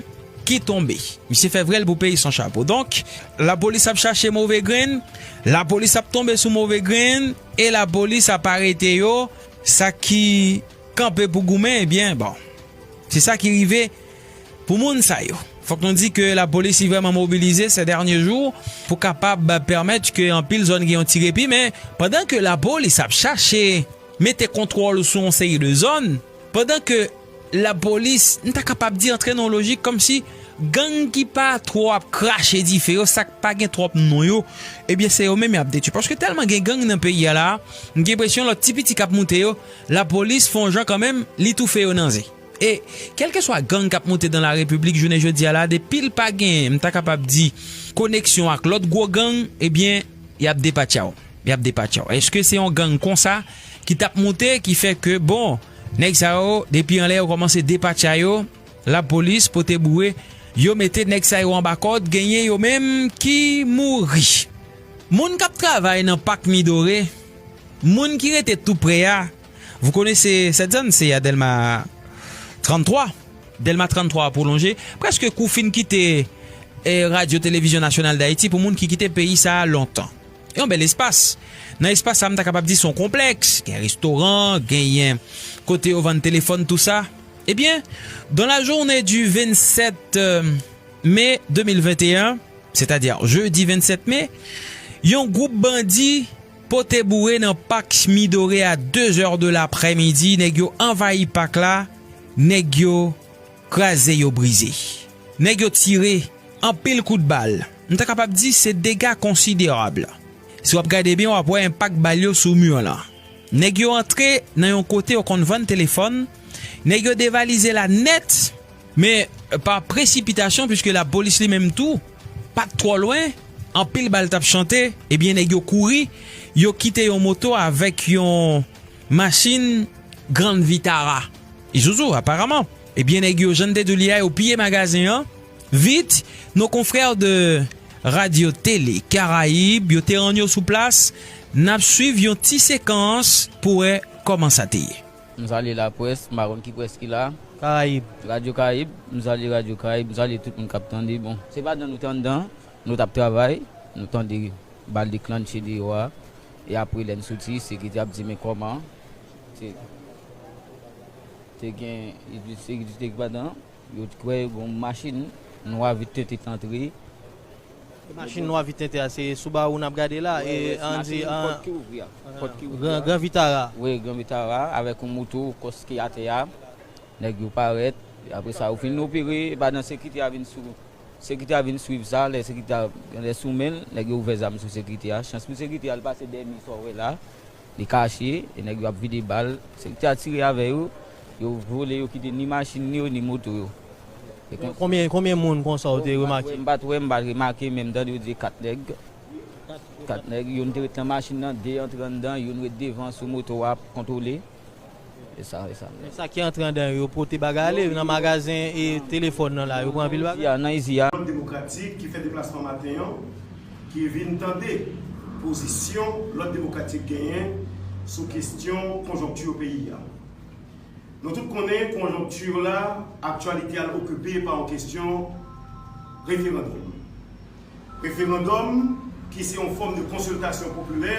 ki tonbe. Misye fè vrèl pou peyi san chapo. Donk, lapolis ap chache move grenn, lapolis ap tonbe sou move grenn, e lapolis ap arete yo, sa ki kanpe pou goumen, ebyen, bon. Se sa ki rive pou moun sa yo. Fòk nou di ke lapolis li vrèman mobilize ces derniers jours pou kapab pèmèt ke anpil zòn gen yon ti repi, men pandan ke lapolis ap chache mete kontwòl sou yon seri de zòn, pandan ke lapolis, n ta kapab di, antre nan yon lojik kòmsi gang ki pa twò ap krache dife yo, sa k pa gen twòp non yo, ebyen, se yo menm y ap detwi. Paske tèlman gen gang nan peyi a la, m gen enpresyon lòt ti piti k ap moute yo, lapolis fè yon jan kanmenm, li toufe yo nan zen. E kèlkeswa gang k ap moute dans la République jounen jodi a la, depi l pa gen, m ta kapab di, koneksyon ak lòt gwo gang, ebyen, y ap depatcha w. Y ap depatcha w. Èske se yon gang konsa ki t ap moute, ki fè ke, bon, nèg sa yo, depi anlè yo kòmanse depatcha yo, lapolis pote boure, yo mete nèg sa yo anba kòd, genyen yo menm ki mouri. Moun k ap travay nan pak Midoré, moun ki rete tou prè a, vous connaissez cette zone, c'est à Delma tranntrwa. Delma tranntrwa a pwolonje, prèske kou fin kite, eh, Radyo Televizyon Nasyonal d Ayiti pou moun ki kite peyi sa a lontan. E yon bèl espas. Nan espas sa a, m ta kapab di se yon konplèks. Gen restoran, genyen kote yo vann telefòn, tou sa. Ebyen, dans la journée du vingt-sept, euh, mai deux mille vingt et un, c'est-à-dire jeudi vingt-sept mai, yon gwoup bandi pote boure nan pak Midoré a de zè de laprèmidi. Nèg yo anvayi pak la, nèg yo kraze, yo brize. Nèg yo tire anpil kout bal. M ta kapab di se dega konsiderab. Si w ap gade byen, w ap wè enpak bal yo sou mi lan. Nèg yo antre nan yon kote yo konn vann telefòn, nèg yo devalize la nèt, men pa presipitasyon, piske lapolis li menm tou pa t twò lwen, anpil bal t ap chante, ebyen, nèg yo kouri, yo kite yon moto avèk yon machin Grand Vitara. E Zouzou, aparaman. Ebyen, nèg yo, jan n te di w li a, yo piye magazen an. Vit, nos confrères de Radio Télé Caraïbes, yo te rann yo sou plas. N ap swiv yon ti sekans pou wè kòman sa te ye. M salye laprès, m pa konn ki près ki la. Karayib. Radyo Karayib, m salye Radyo Karayib, m salye tout moun k ap tande. Bon, se pa dan nou te anndan, nou t ap travay, nou tande bal deklannche deyò a. E apre, lè n soti, sekirite ap di, "Men kòman?" Se, te gen sekirite ki pa dan, yo t kwè yo gen yon machin nwa vit tenten t antre. Machin nwa vit tenten a, se Subaru n ap gade la, e se an di machin an pòt ki ouvri a. Pòt ki ouvri a. Gran, Gran Vitara. Wi, Gran Vitara, avèk yon moto kòs ki atè a. Nèg yo parèt, apre sa, yo fin opere, e pandan sekirite a vin sou, sekirite a vin swiv sa, lè sekirite a, lè sou men l, nèg yo ouvè zam sou sekirite a. Chans pou sekirite a, l pase dèyè mi sa w wè la, li kache, e nèg yo ap vide bal. Sekirite a tire avè yo, yo vole, yo kite ni machin ni yo, ni moto yo. E kon- Konbyen, konbyen moun konsa w te remake? M pa t wè, m pa t remake, men m tande yo di kat nèg. Kat nèg, youn te ret nan machin nan, de antre anndan, youn ret devan sou moto a ap kontwole. E sa, e sa. Men sa ki antre anndan yo, yo pote bagay ale nan magazen e telefòn nan la, yo pran anpil bagay. Nan izi a, nan izi a. Demokratik ki fè deplasman maten an, ki vin tande pozisyon lòt demokratik genyen sou kesyon konjonkti peyi a. Nou tout konnen konjonkti la, aktyalite a l okipe pa yon kesyon Referandòm. Referandòm ki se yon fòm de konsiltasyon popilè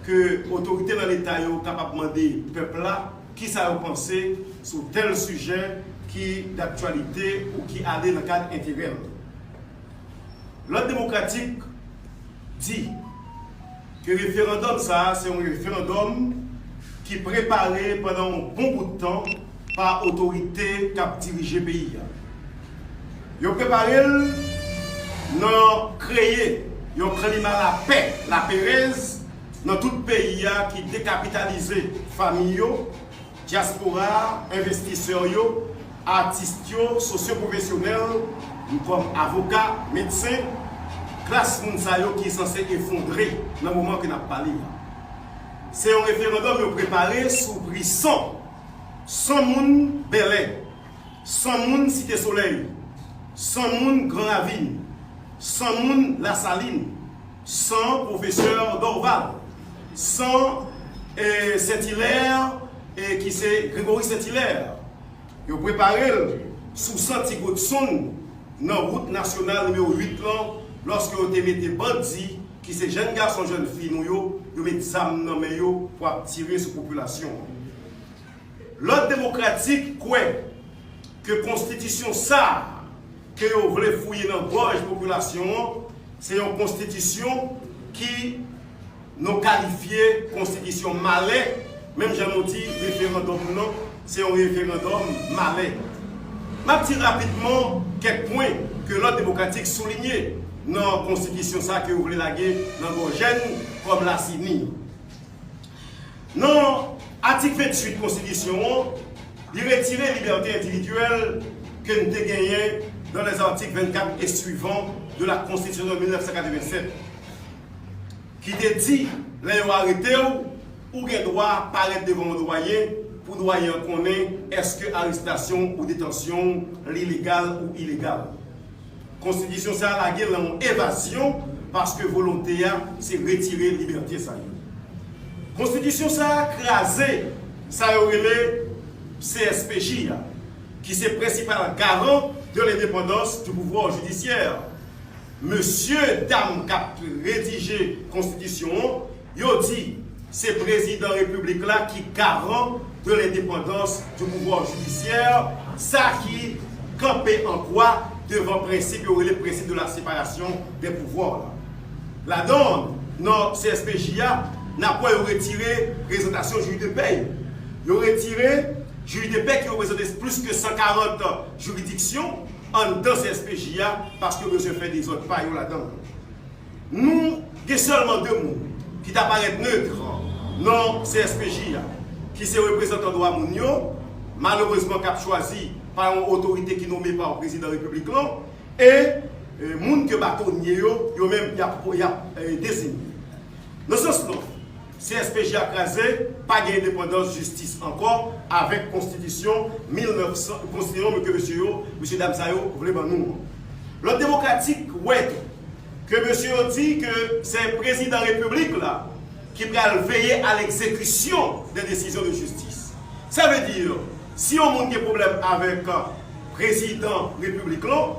ke otorite nan Leta yo kapab mande pèp la kisa yo panse sou tèl sijè ki daktyalite ou ki ale nan kad enterè l. Lòd Demokratik di ke referandòm sa a se yon referandòm ki prepare pandan yon bon bout tan pa otorite k ap dirije peyi a. Yo prepare l nan kreye yon klima lapè, laperèz nan tout peyi a ki dekapitalize fanmi yo, dyaspora a, envestisè yo, atis yo, sosyopwofesyonèl, kòm avoka, medsen, klas moun sa yo ki sanse efondre nan moman ke n ap pale a. Se yon referandòm yo prepare sou pri san, san moun Bèlè, san moun Site Solèy, san moun Gran Ravin, san moun Lasalin, san pwofesè Dorval, san eh, Sent Ilè, eh, ki se Gregory Sent Ilè. Yo prepare l sou san ti Godson nan wout nasyonal nimewo uit lan, lòske yo te mete bandi ki se jèn gason, jèn fi nou yo, yo met zam nan men yo pou ap tire sou popilasyon an. Lòd Demokratik kwè ke konstitisyon sa a ke yo vle fouye nan gòj popilasyon an, se yon konstitisyon ki nou kalifye konstitisyon malè, menm jan nou di referandòm nou nan, se yon referandòm malè. M ap di rapidman kèk pwen ke Lòd Demokratik soulinye nan konstitisyon sa ke yo vle lage nan gòj n kòm lasini. Nan atik venntuit konstitisyon an, li retire libète endividyèl ke n te genyen dans les articles vingt-quatre et suivants de la Constitution de mil nèf san katrevennsèt, ki te di, lè yo arete w, ou gen dwa parèt devan yon dwayen pou dwayen an konnen èske arestasyon ou detansyon w li legal ou ilegal. Konstitisyon sa a lage l nan yon evazyon paske volonte a se retire libète sa yo. Konstitisyon sa a kraze sa yo rele C S P J a, ki se prensipal garan de lendepandans di pouvwa jidisyè. Mesye dam k ap redije konstitisyon an, yo di se prezidan repiblik la ki garan de lendepandans di pouvwa jidisyè, sa ki kanpe an kwa devan prensip yo rele prensip de la separasyon dè pouvwa la. Ladan, nan C S P J a, n ap wè yo retire prezantasyon jij de pè yo. Yo retire jij de pè ki reprezante plis ke san karant jiridiksyon anndan C S P J a paske yo bezwen fè dezòd pa yo ladan. Nou gen sèlman de moun ki ta parèt nèt nan C S P J a, ki se reprezantan dwa moun yo, malerezman k ap chwazi pa yon otorite ki nome pa prezidan repiblik lan, e, e, moun ke batonye yo, yo menm y ap, y ap, e, deziye. Nan sans lan, C S P J a kraze, pa gen endepandans jistis ankò avèk konstitisyon mil nèf san, konstitisyon ke mesye yo, mesye dam sa yo vle ban nou an. Lòd Demokratik wè tou ke mesye yo di ke se prezidan repiblik la ki pral veye a legzekisyon de desizyon de jistis. Sa vle di, si yon moun gen pwoblèm avèk prezidan repiblik lan,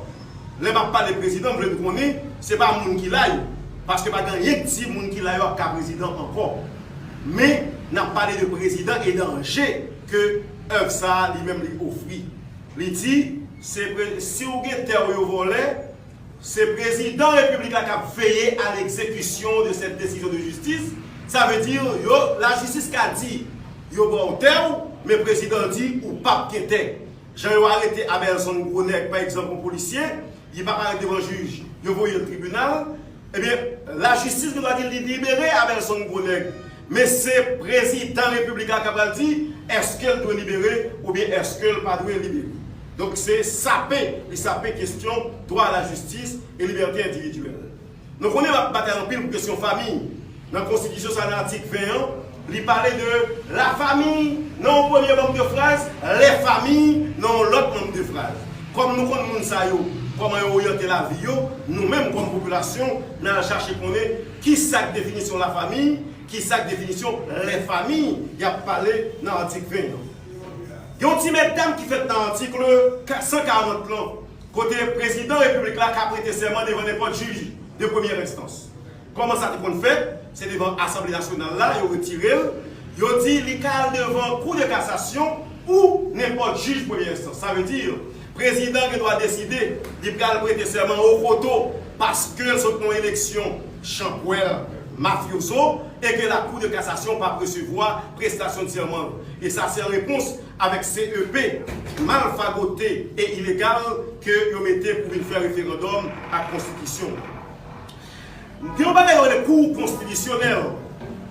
lè m ap pale prezidan, m vle n konnen se pa moun ki la yo, paske pa gen anyen k di moun ki la yo ap ka prezidan ankò. Men, n ap pale de prezidan e danje ke èv sa a li menm li ofri. Li di, se pre-, si w gen tè w yo vòlè, se prezidan repiblik la k ap veye a legzekisyon de sèt desizyon de jistis. Sa vle di, yo, lajistis ka di, yo ba w tè w, men prezidan di, ou p ap gen tè. Jan yo arete Abelson Gronèg, pa egzanp, yon polisye, li pa parèt devan jij, yo voye l tribinal, ebyen, lajistis gen dwa di li libere Abelson Gronèg. Men se prezidan repiblik la k ap pral di, èske l dwe libere oubyen èske l pa dwe libere. Donk, se sape, li sape kesyon dwa a lajistis e libète endividyèl. Nou konnen l ap batay anpil pou kesyon fanmi. Nan konstitisyon sa, nan atik ven an, li pale de lafanmi nan yon premye manm de fraz, lèfanmi nan yon lòt manm de fraz. Kòm nou konn moun sa yo, kòman yo oryante lavi yo, nou menm kòm popilasyon, n al chache konnen kisa k definisyon lafanmi, kisa k definisyon lèfanmi y ap pale nan atik ven an. Gen yon ti mètdam ki fèt nan atik san karant lan, kote prezidan repiblik la ka prete sèman devan nenpòt jij de premyè enstans. Kòman sa te konn fèt? Se devan Asanble Nasyonal la, yo retire l, yo di li ka al devan Kou de Kasasyon ou nenpòt jij premyè enstans. Sa vle di, prezidan gen dwa deside li pral prete sèman okoto paske l sot nan yon eleksyon chanpwèl, mafyozo, e ke la Cour de cassation p ap resevwa prestasyon de sèman. E sa se an repons avèk C E P malfagote e ilegal ke yo mete pou vin fè referandòm ak konstitisyon. Gen yon bagay yo rele kou konstitisyonèl.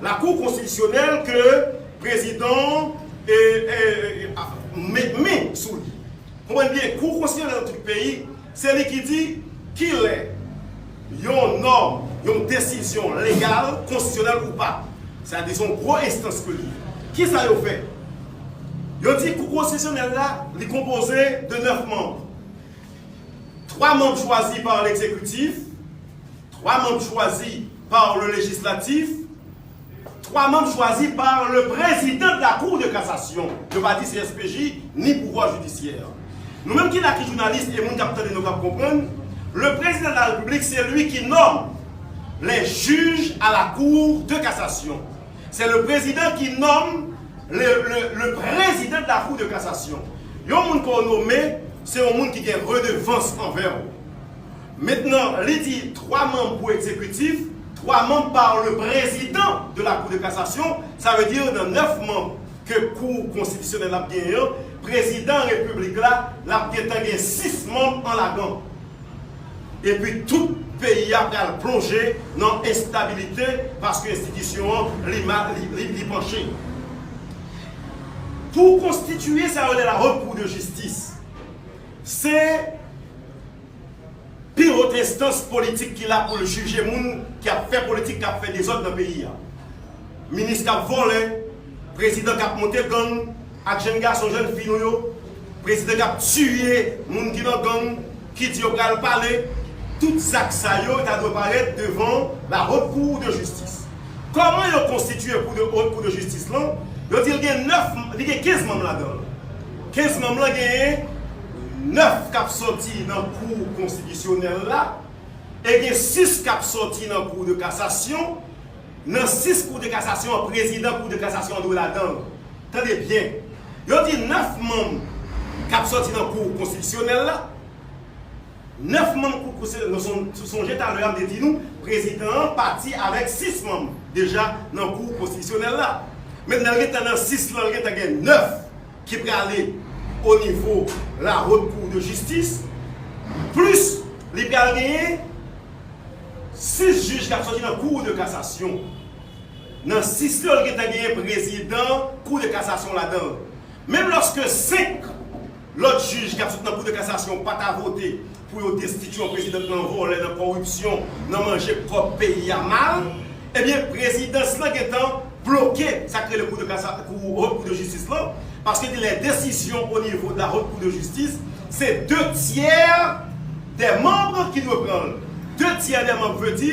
La kou konstitisyonèl ke prezidan e, e, e, a, met men sou li. Konprann byen, kou konstitisyonèl nan tout peyi, se li ki di kilè yon nòm, yon desizyon legal, konstitisyonèl ou pa. Sa di se yon gwo enstans ke li ye. Kisa yo fè? Yo di kou konstitisyonèl la, li konpoze de nèf manm. Twa manm chwazi pa legzekitif, twa manm chwazi pa le lejislatif, twa manm chwazi pa le prezidan de la Cour de cassation. Yo pa di C S P J ni pouvwa jidisyè. Nou menm ki la ki jounalis e moun k ap tande nou k ap konprann, le président de la République, c'est lui qui nomme les juges à la Cour de cassation. C'est le président qui nomme le, le, le président de la Cour de cassation. Yon moun ke w nome, se yon moun ki gen redevans anvè w. Mentnan, li di twa manm pou egzekitif, twa manm pa le président de la Cour de cassation, sa vle di nan nèf manm ke kou konstitisyonèl ap genyen an, prezidan repiblik la, l ap gentan gen sis manm an ladan. Epi tout peyi a pral plonje nan enstabilite paske enstitisyon an li, ma- li, li, li panche. Pou konstitiye sa yo rele la Haute Cour de Justice, se pi wot enstans politik ki la pou l jije moun k ap fè politik, k ap fè dezòd nan peyi a. Minis k ap vòlè, prezidan k ap monte gang ak jèn gason, jèn fi nou yo, prezidan k ap tiye moun ki nan gang, ki di yo pral pale, tout zak sa yo ta dwe parèt devan la Haute Cour de Justice. Kòman yo konstitiye kou de, Haute Cour de Justice lan? Yo di l gen nèf, li gen kenz manm ladan l. Kenz manm lan genyen nèf k ap sòti nan kou konstitisyonèl la, e gen sis k ap sòti nan kou de kasasyon. Nan sis kou de kasasyon an, prezidan kou de kasasyon an dwe ladan l. Tande byen. Yo di nèf manm k ap sòti nan kou konstitisyonèl la, nèf manm kou konstitisyonèl, nou son- sonje talè a m te di nou, prezidan an pati avèk sis manm deja nan kou konstitisyonèl la. Mentnan, l gentan nan sis lan, l gentan gen nèf ki prale o nivo la Haute Cour de Justice, plis li pral genyen sis jij k ap sòti nan Kou de Kasasyon. Nan sis yo, l gentan genyen prezidan Kou de Kasasyon ladan l. Menm lòske senk lòt jij k ap sot nan Kou de Kasasyon pa ta vote pou yo destitye yon prezidan nan vòlè, nan kòripsyon, nan manje kòb peyi a mal, ebyen, prezidans lan gentan bloke sa k rele Kou de Kasa- Kou, Haute Cour de Justice lan, paske gen lè desizyon o nivo de la Haute Cour de Justice, se de tyè dè manm ki dwe pran l. De tyè dè manm vle di,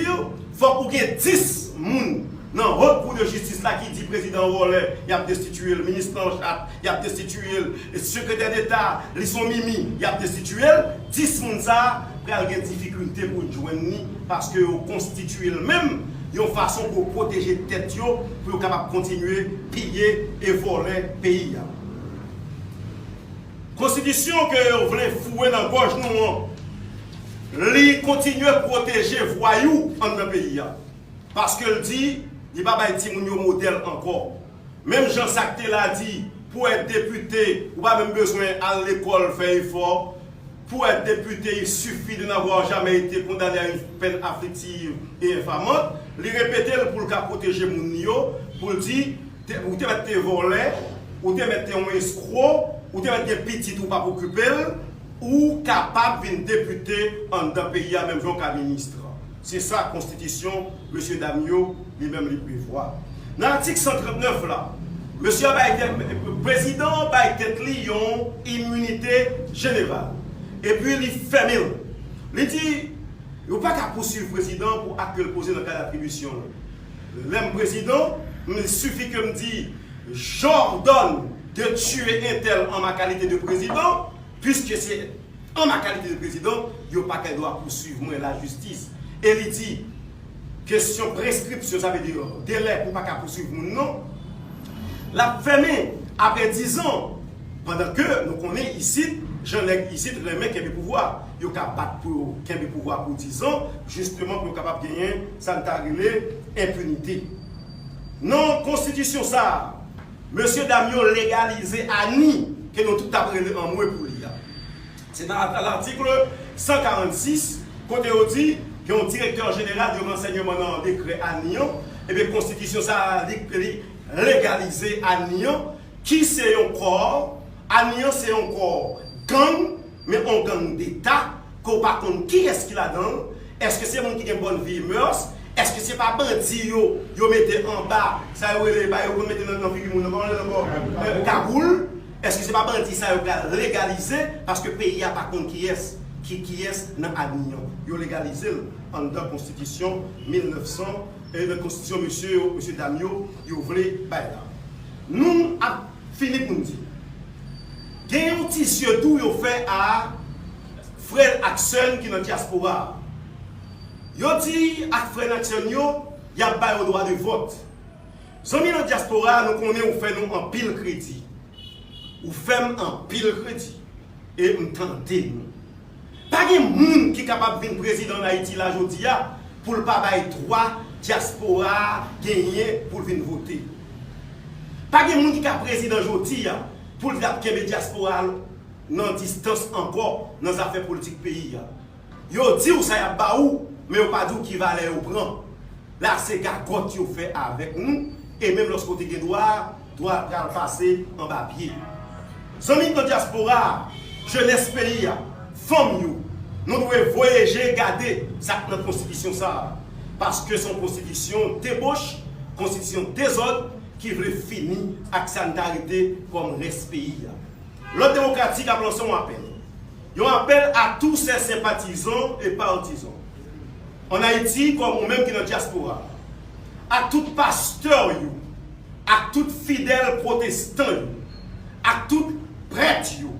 fòk ou gen dis moun nan Haute Cour de Justice la ki di prezidan an vòlè, y ap destitye l, minis lan chat, y ap destitye l, sekretè deta, li s on mimi, y ap destitye l. Dis moun sa a pral gen difikilte pou yo jwenn li, paske yo konstitye l menm yon fason pou yo pwoteje tèt yo, pou yo kapab kontinye piye e vòlè peyi a. Konstitisyon ke yo vle foure nan gòj nou an, li kontinye pwoteje vwayou anndan peyi a. Paske l di, li pa bay timoun yo modèl ankò. Menm jan sa k te la di, pou èt depite, ou pa menm bezwen al lekòl, fè efò. Pour être député, il suffit de n'avoir jamais été condamné à une peine afflictive et infamante. Li repete l pou l ka pwoteje moun li yo, pou l di, te- ou te mèt te vòlè, ou te mèt te yon eskwo, ou te mèt gen pitit ou p ap okipe l, ou kapab vin depite anndan peyi a, menm jan w ka minis. Se sa konstitisyon mesye dam yo li menm li prevwa. Nan atik san trant nèf la, mesye a bay tèt, prezidan an bay tèt li yon iminite jeneral. Epi li fèmen l. Li di, yo pa ka pouswiv prezidan an pou ak ke l poze nan kad atribisyon l. Lè m prezidan, m sifi ke m di, j'ordonne de tuer un tel en ma qualité de président, puisque c'est an ma kalite de prezidan, yo pa gen dwa pouswiv mwen lajistis. E li di, kesyon preskripsyon, sa vle di delè pou pa ka pouswiv moun nan, l ap fèmen apre dizan. Pandan ke nou konnen isit, jan nèg isit renmen kenbe pouvwa. Yo ka bat pou yo kenbe pouvwa pou dizan, jisteman pou yo kapab genyen sa n ta rele enpinite. Nan konstitisyon sa a, mesye dam yo legalize ANI, ke nou tout t ap rele anmwe pou li a. Se nan latik san karannsis, kote yo di gen yon direktè jeneral de ransèyman nan dekrè ANI an, ebyen konstitisyon sa a li, li legalize ANI an, ki se yon kò, ANI an se yon kò gang, men yon gang deta, ke w pa konn kiyès ki ladan l. Èske se moun ki gen bòn vi e mœurs? Èske se pa bandi yo, yo mete anba, sa yo rele, ba yo konn mete nan, nan figi moun nan, kòman rele ankò? Kagoul? Èske se pa bandi sa yo pral legalize? Paske peyi a pa konn kiyès ki kiyès nan ANI an. Yo legalize l anndan konstitisyon mil nèf san, e nan konstitisyon mesye yo, mesye dam yo, yo vle bay la. Nou ap fini pou n di, gen yon ti zye tou yo fè a frè ak sè n ki nan dyaspora a. Yo di ak frè n ak sè n yo, y ap ba yo dwa de vòt. Zanmi nan dyaspora a, nou konnen ou fè nou anpil kredi. Ou fè m anpil kredi. E m tande nou. Pa gen moun ki kapab vin prezidan an Ayiti la jodi a pou l pa bay dwa dyaspora a genyen pou l vin vote. Pa gen moun ki ka prezidan jodi a pou l t ap kenbe dyaspora a nan distans ankò nan zafè politik peyi a. Yo di w sa y ap ba ou, men yo pa di w ki valè yo pran. La se gagòt yo fè avèk nou, e menm lòske w te gen dwa a, dwa a pral pase anba pye. Zanmi k nan dyaspora a, jenès peyi a, fanm yo, nou dwe voye je gade sa k nan konstitisyon sa a. Paske se yon konstitisyon deboch, konstitisyon dezòd ki vle fini ak sa n ta rete kòm rès peyi a. Lòd Demokratik ap lanse yon apèl. Yon apèl à tous ses sympathisants et partisans. Ann Ayiti, kòm ou menm ki nan dyaspora, ak tout pastè yo, ak tout fidèl pwotestan yo, ak tout prèt yo,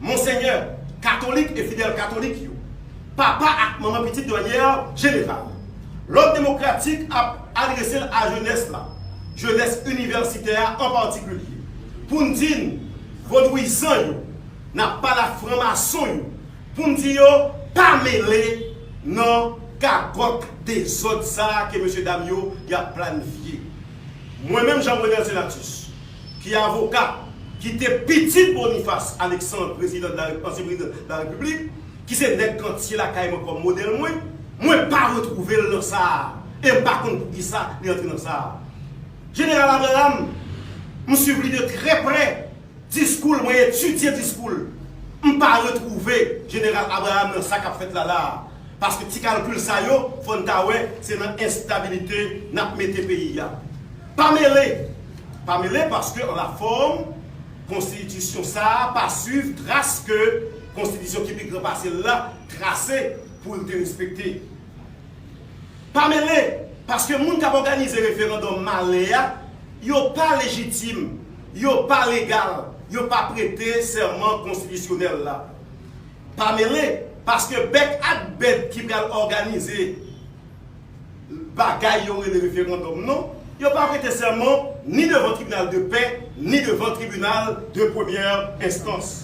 monsenyè, katolik e fidèl katolik yo, papa ak manman pitit de manyè jeneral. Lòd Demokratik ap adrese l a jenès la, jenès inivèsitè a an patikilye, pou n di n, vodouyizan yo, n ap pale ak franmason yo, pou n di yo pa mele nan gagòt dezòd sa a ke mesye dam yo y ap planifye. Mwen menm, Jean Renel Senatus, ki avoka, ki te pitit Boniface Alexandre, prezidan de la, ansyen prezidan de la Repiblik, ki se nèg kantye lakay mwen kòm modèl mwen, mwen pa retwouve l nan sa a. E m pa konn poukisa li antre nan sa a. Jeneral Abraham, m swiv li de trè prè. Diskou l, mwen etidye diskou l. M pa retwouve Jeneral Abraham nan sa k ap fèt la la a. Paske ti kalkil sa yo, fò n ta wè, se nan enstabilite n ap mete peyi a. Pa mele! Pa mele paske an la fòm, konstitisyon sa a pa swiv tras ke konstitisyon ki pi gran pase l la trase pou l te respekte. Pa mele, paske moun k ap òganize referandòm malè a, yo pa lejitim, yo pa legal, yo pa prete sèman konstitisyonèl la. Pa mele, paske bèk ak bèt ki pral òganize bagay yo rele referandòm nan, yo pa prete sèman ni devan tribinal de pè, ni devan tribinal de premyè enstans.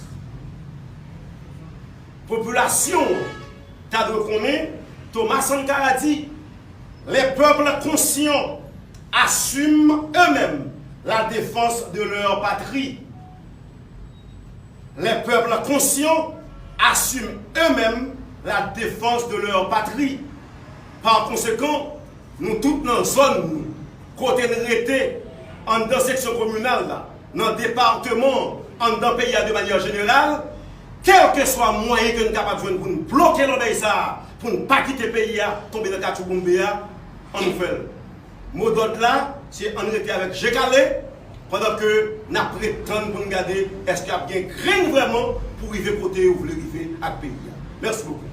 Popilasyon an ta dwe konnen, Thomas Sankara di, les peuples conscients assument eux-mêmes la défense de leur patrie. Les peuples conscients assument eux-mêmes la défense de leur patrie. Par conséquent, nou tout nan zòn nou, kote n rete, anndan seksyon kominal la, nan depatman an, anndan peyi a de manyè jeneral, kèlkeswa mwayen ke n kapab jwenn pou n bloke lòbèy sa a, pou n pa kite peyi a tonbe nan katchouboumbe a, ann nou fè l. Modòd la, se ann rete avèk je kale, pandan ke n ap ret tann pou n gade èske ap gen grenn vrèman pou rive kote yo vle rive ak peyi a. Mèsi bokou.